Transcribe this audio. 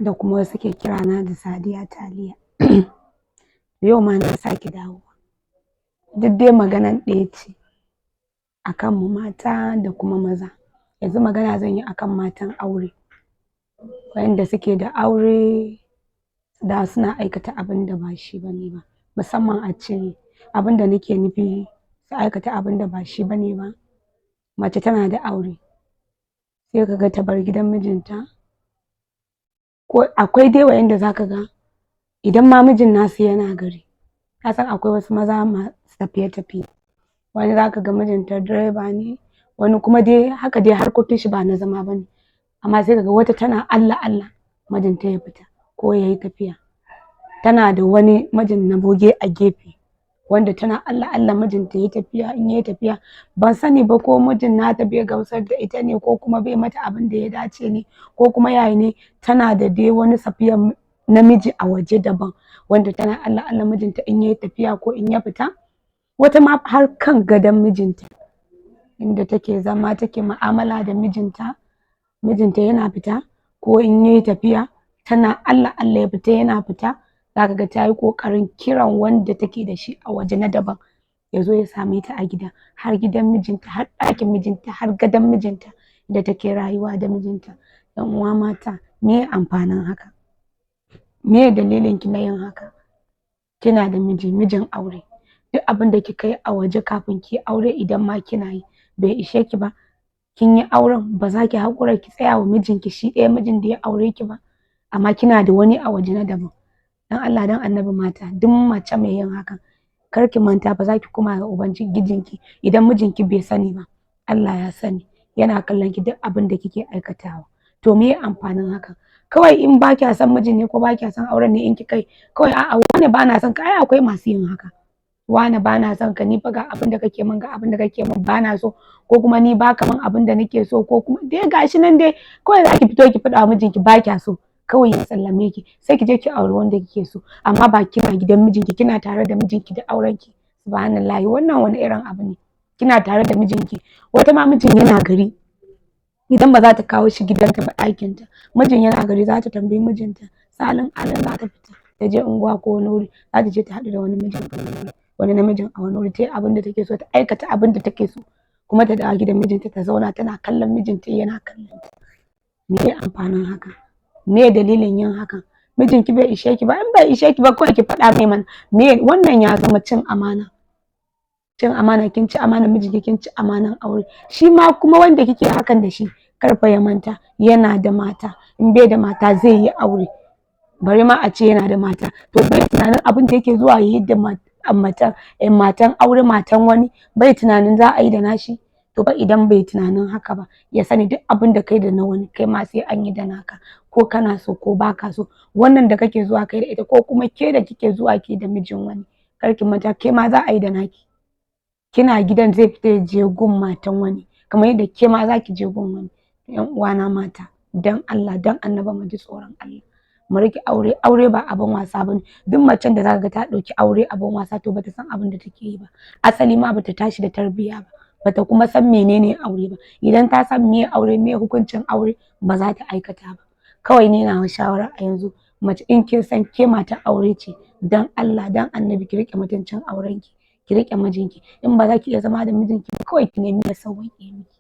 Da kuma wasu ke kirana da Sadiya Taliya. Yau ma na sake dawowa. Duk dai maganan ɗaya ce a kan mu mata da kuma maza. Yanzu magana zan yi a kan matan aure. Wa'inda suke da aure da suna aikata abin da ba shi ba ne ba. Musamman a ce abin da nake nufi su aikata abin da ba shi ba ne ba. Mace tana da aure, sai ka ga ta bar gidan mijinta, ko akwai dai wa'inda za ka ga idan ma mijin nasu yana gari, ka san akwai wasu maza masu tafiye-tafiye. Wani za ka ga mijinta direba ne, wani kuma dai haka dai harkokin shi ba na zama ba ne. Amma sai ka ga wata tana Allah Allah mijinta ya fita ko ya yi tafiya. Tana da wani mijin na boge a gefe wanda tana Allah Allah mijinta ya yi tafiya. In ya yi tafiya, ban sani ba ko mijin nata bai gamsar da ita ne, ko kuma bai mata abin da ya dace ne, ko kuma yaya ne, tana da dai wani safiyan namiji a waje daban wanda tana Allah Allah mijinta in ya yi tafiya ko in ya fita. Wata ma har kan gadon mijinta inda take zama take mu'amala da mijinta, mijinta yana fita ko in ya yi tafiya, tana Allah Allah ya fita. Yana fita, za ka ga ta yi ƙoƙarin kiran wanda take da shi a waje na daban ya zo ya same ta a gida, har gidan mijinta, har ɗakin mijinta, har gadon mijinta da take rayuwa da mijinta. 'Yan uwa mata, meye amfanin haka? Meye dalilin ki na yin haka? Kina da miji, mijin aure. Duk abin da kika yi a waje kafin ki yi aure, idan ma kina yi, bai ishe ki ba. Kin yi auren, ba za ki haƙura ki tsaya wa mijinki shi ɗaya, mijin da ya aure ki ba, amma kina da wani a waje na daban. Dan Allah dan Annabi mata, duk mace mai yin hakan, kar ki manta ba za ki koma ga Ubangijinki. Idan mijinki bai sani ba, Allah ya sani, yana kallon ki duk abin da kike aikatawa. To meye amfanin haka? Kawai in ba kya son mijin ne ko ba kya son auren ne, in kika yi kawai, "A'a wane, ba na son ka." Ai akwai masu yin haka. "Wane, ba na son ka, ni fa ga abin da kake min, ga abin da kake min, ba na so," ko kuma "Ni ba ka min abin da nake so," ko kuma dai gashi nan dai. Kawai za ki fito ki faɗa wa mijinki ba kya so, kawai ya sallame ki, sai ki je ki auri wanda kike so. Amma ba kina gidan mijinki, kina tare da mijinki da aurenki. Subhanallahi, wannan wani irin abu ne? Kina tare da mijinki, wata ma mijin yana gari, idan ba za ta kawo shi gidanta ba, ɗakinta, mijin yana gari, za ta tambayi mijinta, salin alin za ta fita ta je unguwa ko wani wuri, za ta je ta haɗu da wani mijin, wani namijin a wani wuri, ta yi abin da take so, ta aikata abin da take so, kuma ta dawo gidan mijinta ta zauna tana kallon mijinta, yana kallon ta. Me amfanin haka? Me dalilin yin hakan? Mijinki bai ishe ki ba? In bai ishe ki ba, kawai ki faɗa mai mana. Me wannan? Ya zama cin amana, cin amana. Kin ci amanar mijinki, kin ci amanan aure. Shi ma kuma wanda kike hakan da shi, kar fa ya manta yana da mata. In bai da mata, zai yi aure. Bari ma a ce yana da mata, to bai tunanin abin da yake zuwa yayi da matan matan aure, matan wani, bai tunanin za a yi da nashi? To fa idan bai tunanin haka ba, ya sani duk abin da kai da na wani, kai ma sai an yi da naka, ko kana so ko baka so. Wannan da kake zuwa kai da ita, ko kuma ke da kike zuwa ki da mijin wani, kar ki manta ke ma za a yi da naki. Kina gidan, zai fita ya je gun matan wani, kamar yadda ke ma za ki je gun wani. 'Yan uwana mata, dan Allah dan Annabi mu ji tsoron Allah, mu riƙe aure. Aure ba abin wasa bane. Duk macen da zaka ga ta ɗauki aure abin wasa, to bata san abin da take yi ba. Asali ma bata tashi da tarbiyya ba, bata kuma san menene aure ba. Idan ta san meye aure, meye hukuncin aure, ba za ta aikata ba. Kawai ni nawa shawara a yanzu, mace, in kin san ke matar aure ce, dan Allah dan Annabi ki riƙe mutuncin aurenki, ki riƙe mijinki. In ba za ki iya zama da mijinki ba, kawai ki nemi ya sauwaƙe miki.